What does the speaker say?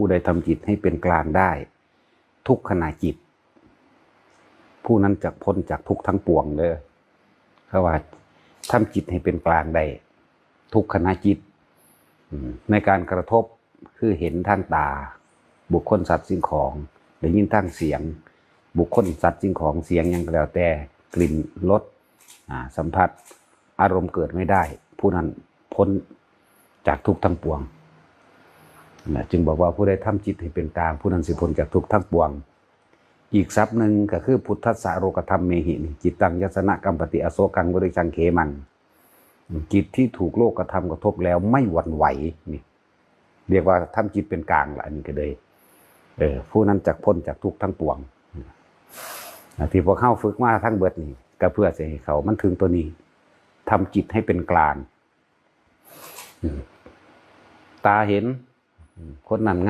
ຜູ້ໃດທຳຈິດໃຫ້ເປັນກາງໄດ້ທຸກຂະນະຈິດ ຜູ້ນັ້ນຈັກພົ້ນຈາກທຸກທັງປວງເດີ. ເຂົາວ່າທຳຈິດໃຫ້ເປັນກາງໄດ້ທຸກຂະນະຈິດ ອາ ໃນການກະທົບ ຄືເຫັນທາງຕາ ບຸກຄົນ ສັດ ສິ່ງຂອງ, ໄດ້ຍິນທາງສຽງ ບຸກຄົນ ສັດ ສິ່ງຂອງ, ສຽງຫຍັງກໍແລ້ວແຕ່, ກິ່ນ ລົດ ອາ ສຳຜັດ ອາລົມເກີດໄມ່ໄດ້ ຜູ້ນັ້ນພົ້ນຈາກທຸກທັງປວງ. ນະ ຈຶ່ງບອກວ່າຜູ້ໃດທຳຈິດໃຫ້ເປັນກາງ ຜູ້ນັ້ນຊິພົ້ນຈາກທຸກທັງປວງ. ອີກສັບໜຶ່ງກໍຄື ພຸດທັດສະໂລກະທຳເມຫິ ຈິດຕັງ ຍັດສະນະ ກຳປະຕິ ອະໂສກັງ ວິເຣຈັງ ເຂມັງ ຈິດທີ່ຖືກໂລກະທຳກະທົບແລ້ວໄມ່ຫວັ່ນໄຫວ ນີ້ ຮຽກວ່າທຳຈິດເປັນກາງລະ ອັນນີ້ກໍເລີຍ ເອີ ຜູ້ນັ້ນຈັກພົ້ນຈາກທຸກທັງປວງ. ອາ ທີ່ພວກເຮົາຝຶກມາທັງເບິດນີ້ ກໍເພື່ອຊິໃຫ້ເຂົາມັນເຖິງຕົວນີ້ ທຳຈິດໃຫ້ເປັນກາງ. ອາ ຕາເຫັນ ອາ ຄົນນັ້ນງາມ